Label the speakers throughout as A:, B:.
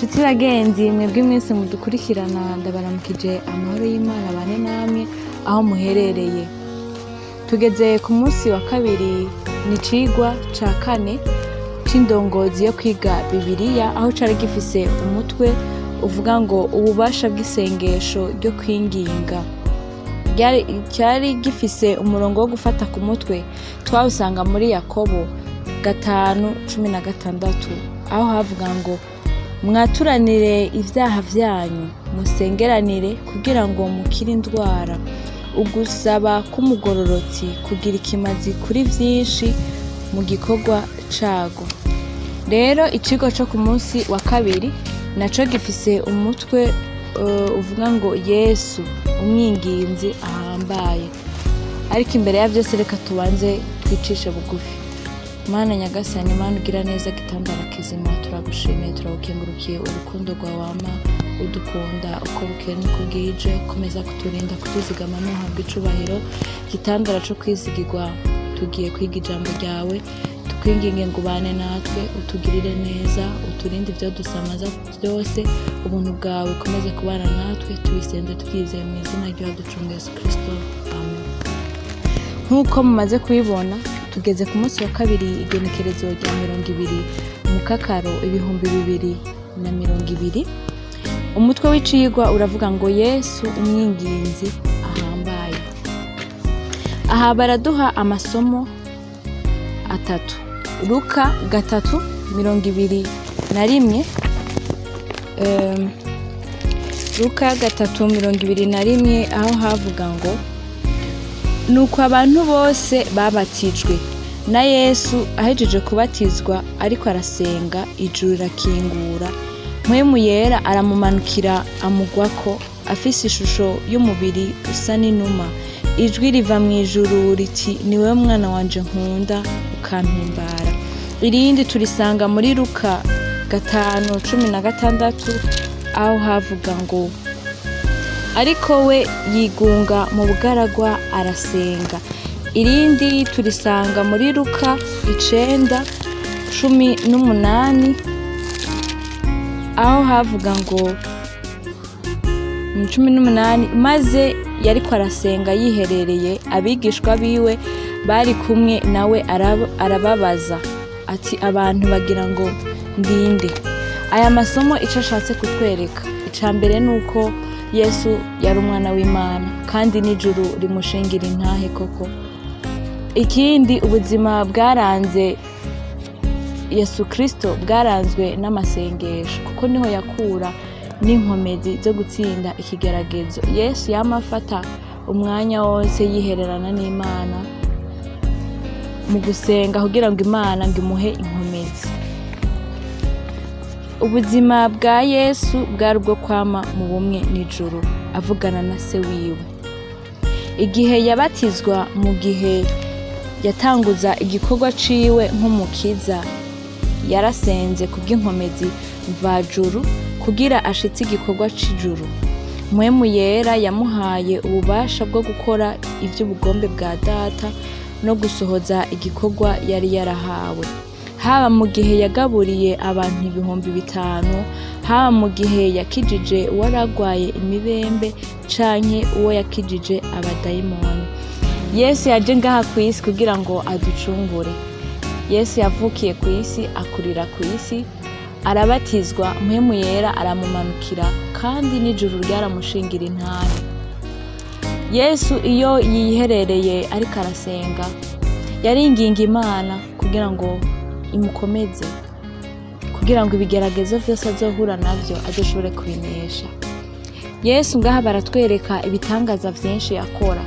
A: Nshuti bagenzi, mwebwe mwese mudukurikirana, ndabaramukije. Amahoro y'Imana abane namwe aho muherereye. Tugeze ku munsi wa kabiri, ni icigwa ca kane c'indongozi yo kwiga Bibiliya, aho cari gifise umutwe uvuga ngo ububasha bw'isengesho ryo kwinginga. Cari gifise umurongo wo gufata ku mutwe twawusanga muri Yakobo 5:16, aho havuga ngo: "Mwaturanire ivyaha vyanyu, musengeranire kugira ngo mukire indwara. Ugusaba k'umugororotsi kugira ikimazi kuri vyinshi mu gikorwa cago." Rero icigwa co ku munsi wa kabiri naco gifise umutwe uvuga ngo Yesu umwinginzi ahambaye. Ariko imbere ya vyose, reka tubanze twicishe bugufi. Mana Nyagasani, Mana ugira neza, gitandara kizima, turagushimiye, turagukengurukiye urukundo rwawe wama udukunda uko bukeye n'uko bwije. Komeza kuturinda, kutuzigama, ntuhabwe icubahiro. Gitandara co kwizigirwa, tugiye kwiga ijambo ryawe, tukwinginge ngo ubane natwe, utugirire neza, uturinde ivyo dusamaza byose. Ubuntu bwawe ukomeze kubana natwe. Tubisenze twizeye mu izina ry'uwaducunguye Yesu Kristo, amen. Nk'uko mumaze kubibona, tugeze ku munsi wa kabiri, igenekerezo rya 20 Mukakaro 2020. Umutwe w'icigwa uravuga ngo Yesu umwinginzi ahambaye. Aha baraduha amasomo atatu: Luka 3:21, Luka 3:21, aho havuga ngo: "Nuko abantu bose babatijwe, na Yesu ahejeje kubatizwa, ariko arasenga, ijuru rirakingura, Mpwemu Yera aramumanukira amugwako afise ishusho y'umubiri usa n'inuma. Ijwi riva mu ijuru riti: 'Niwewe mwana wanje nkunda, ukampimbara.'" Irindi turisanga muri Luka 5:16, aho havuga ngo: "Ariko we yigunga mu bugaragwa arasenga." Irindi turisanga muri Luka 9:18, aho havuga ngo 18: "Maze yariko arasenga yiherereye, abigishwa biwe bari kumwe nawe, arababaza ati: 'Abantu bagira ngo ndinde?'" Aya masomo ico ashatse kutwereka, ica mbere ni uko Yesu yari umwana w'Imana kandi n'ijuru rimushingira intahe koko. Ikindi, ubuzima bwaranze Yesu Kristo bwaranzwe n'amasengesho, kuko niho yakura n'inkomezi zo gutsinda ikigeragezo. Yesu yama afata umwanya wose yihererana n'Imana mu gusenga kugira ngo Imana ngo imuhe inkomezi. Ubuzima bwa Yesu bwari ubwo kwama mu bumwe n'ijuru, avugana na Se wiwe. Igihe yabatizwa, mu gihe yatanguza igikorwa ciwe nk'umukiza, yarasenze kubw'inkomezi mvajuru kugira ashitse igikorwa c'ijuru. Mpwemu Yera yamuhaye ububasha bwo gukora ivy'ubugombe bwa Data no gusohoza igikorwa yari yarahawe, haba mu gihe yagaburiye abantu 5000, haba mu gihe yakijije uwaragwaye imibembe, canke uwo yakijije abadayimoni. Yesu yaje ngaha ku isi kugira ngo aducungure. Yesu yavukiye ku isi, akurira ku isi, arabatizwa, Mpwemu Yera aramumanukira, kandi n'ijuru ryaramushingira intahe. Yesu iyo yiherereye ariko arasenga, yaringinga Imana kugira ngo imukomeze, kugira ngo ibigeragezo vyose azohura navyo azoshobore kubinesha. Yesu ngaha baratwereka ibitangaza vyinshi yakora: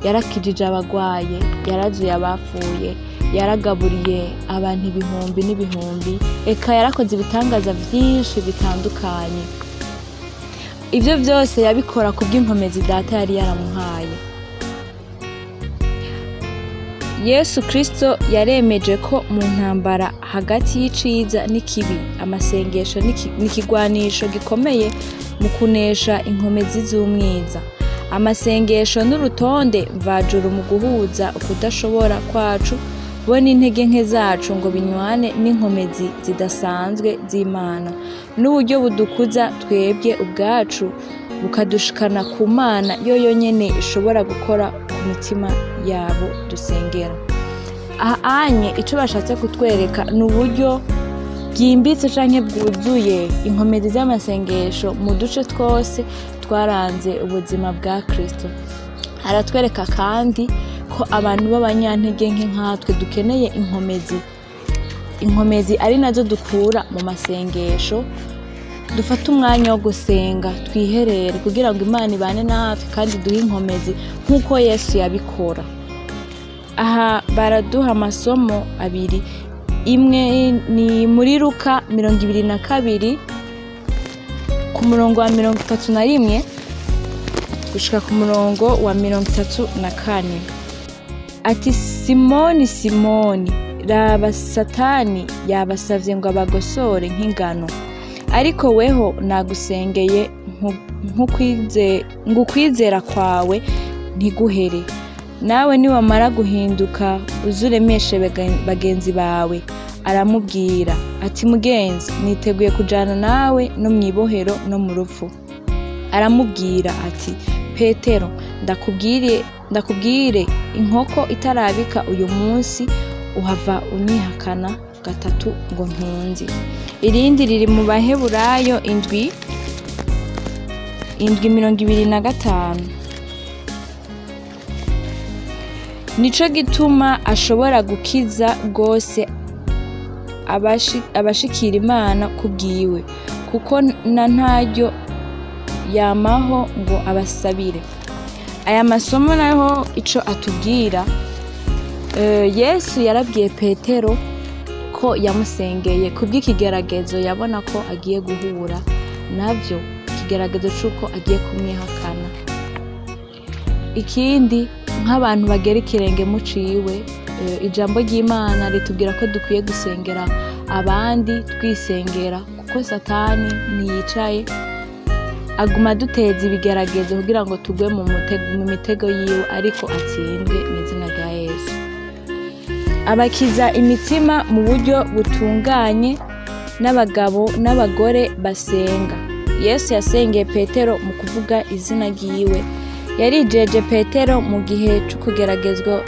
A: yarakijije abagwaye, yarazuye abapfuye, yaragaburiye abantu ibihumbi n'ibihumbi, eka yarakoze ibitangaza vyinshi bitandukanye. Ivyo vyose yabikora kubw'inkomezi Data yari yaramuhaye. Yesu Kristo yaremeje ko mu ntambara hagati y'iciza n'ikibi, amasengesho n'ikigwanisho gikomeye mu kunesha inkomezi z'umwiza. Amasengesho n'urutonde mvajuru mu guhuza ukudashobora kwacu bo n'intege nke zacu ngo binywane n'inkomezi zidasanzwe z'Imana, n'uburyo budukuza twebwe ubwacu bukadushikana ku Mana yo yonyene ishobora gukora ku mitima yabo dusengera. Aha anye ico bashatse kutwereka ni uburyo bwimbitse canke bwuzuye inkomezi z'amasengesho mu duce twose twaranze ubuzima bwa Kristo. Aratwereka kandi ko abantu b'abanyantege nke nkatwe dukeneye inkomezi, inkomezi ari nazo dukura mu masengesho. Dufate umwanya wo gusenga twiherere kugira ngo Imana ibane natwe kandi duhe inkomezi nk'uko Yesu yabikora. Aha baraduha amasomo abiri, imwe ni muri Luka 22 ku murongo wa 31 gushika ku murongo wa 34. Ati: Simoni, Simoni, raba Satani yabasavye ngo abagosore nk'ingano, ariko weho nagusengeye ngo ukwizera kwawe ntiguhere, nawe niwamara guhinduka uzuremeshe bagenzi bawe. Aramubwira ati: Mugenzi, niteguye kujana nawe no mw'ibohero no mu rupfu. Aramubwira ati: Petero, ndakubwire, inkoko itarabika uyu munsi uhava unyihakana gatatu ngo ntunzi. Irindi riri mu Baheburayo 7:25. Nico gituma ashobora gukiza rwose abashikira Imana kubwiwe, kuko na ntaryo yamaho ngo abasabire. Aya masomo naho ico atubwira, Yesu yarabwiye Petero ko yamusengeye kubw'ikigeragezo yabona ko agiye guhura navyo, ikigeragezo c'uko agiye kumwihakana. Ikindi, nk'abantu bagera ikirenge muciwe, ijambo ry'Imana ritubwira ko dukwiye gusengera abandi twisengera, kuko Satani ntiyicaye, aguma aduteza ibigeragezo kugira ngo tugwe mu mitego yiwe, ariko atsindwe mu izina rya Yesu. Abakiza imitima mu buryo butunganye n'abagabo n'abagore basenga. Yesu yasengeye Petero mu kuvuga izina ryiwe. Yarijeje Petero mu gihe c'ukugeragezwa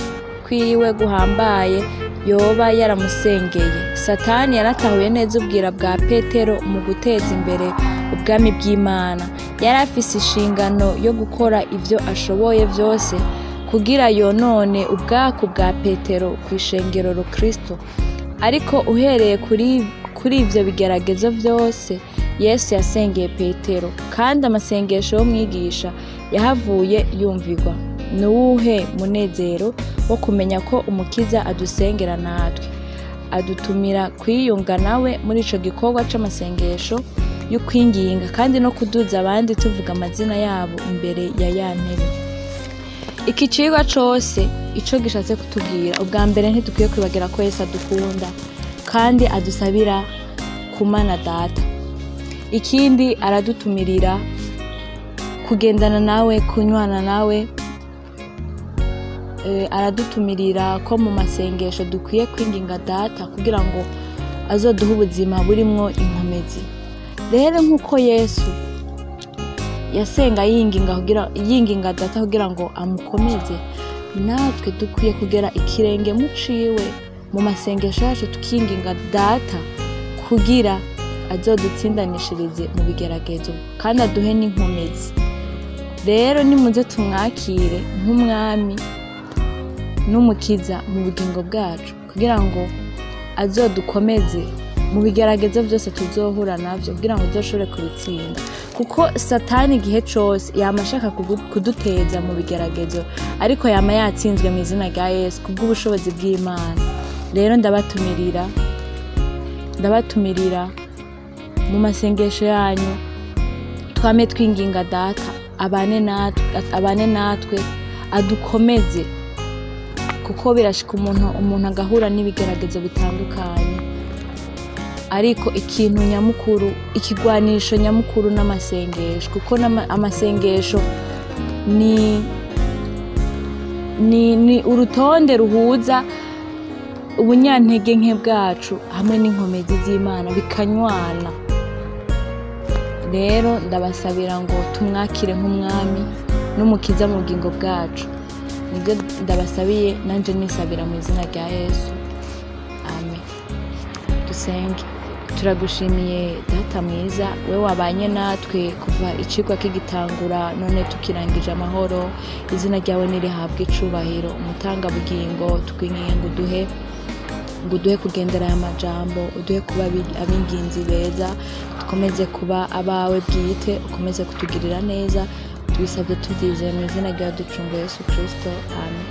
A: kwiwe guhambaye yoba yaramusengeye. Satani yaratahuye neza ubwira bwa Petero mu guteza imbere ubwami bw'Imana. Yari afise inshingano yo gukora ivyo ashoboye vyose kugira yonone ubwaku bwa Petero kw'ishengero Rukristo. Ariko uhereye kuri ivyo bigeragezo vyose, Yesu yasengeye Petero, kandi amasengesho y'umwigisha yahavuye yumvirwa. Ni uwuhe munezero wo kumenya ko Umukiza adusengera natwe, adutumira kwiyunga nawe muri ico gikorwa c'amasengesho y'ukwinginga kandi no kuduza abandi tuvuga amazina yabo imbere ya ya ntebe. Iki cigwa cose ico gishatse kutubwira, ubwa mbere ntidukwiye kwibagira ko Yesu adukunda kandi adusabira ku Mana Data. Ikindi, aradutumirira kugendana nawe, kunywana nawe. Aradutumirira ko mu masengesho dukwiye kwinginga Data kugira ngo azoduhe ubuzima burimwo inkomezi. Rero nk'uko Yesu yasenga yinginga Data kugira ngo amukomeze, natwe dukwiye kugera ikirenge muciwe mu masengesho yacu, tukinginga Data kugira azodutsindanishirize mu bigeragezo kandi aduhe n'inkomezi. Rero nimuze tumwakire nk'umwami n'umukiza mu bugingo bwacu, kugira ngo azodukomeze mu bigeragezo byose tuzohura navyo, kugira ngo tuzoshobore kubitsinda. Kuko Satani igihe cose yama ashaka kuduteza mu bigeragezo, ariko yama yatsinzwe mu izina rya Yesu kubw'ubushobozi bw'Imana. Rero ndabatumirira mu masengesho yanyu, twame twinginga Data abane natwe, adukomeze, kuko birashika umuntu agahura n'ibigeragezo bitandukanye. Ariko ikintu nyamukuru, ikigwanisho nyamukuru n'amasengesho, kuko amasengesho ni urutonde ruhuza Ubunyantege nke bwacu hamwe n'inkomezi z'Imana bikanywana. Rero ndabasabira ngo tumwakire nk'umwami n'umukiza mu bugingo bwacu. Nibyo ndabasabiye, nanje nisabira mu izina rya Yesu, amen. Dusenge. Turagushimiye Data mwiza, we wabanye natwe kuva icigwa kigitangura none tukirangije amahoro. Izina ryawe nirihabwe icubahiro. Umutangabugingo, twinginge ngo uduhe, ngo uduhe kugendera aya majambo, uduhe kuba ab'inginzi beza, dukomeze kuba abawe bwite, ukomeze kutugirira neza. Tubisabye tubyizeye mu izina rya ducungu Yesu Kristo, amen.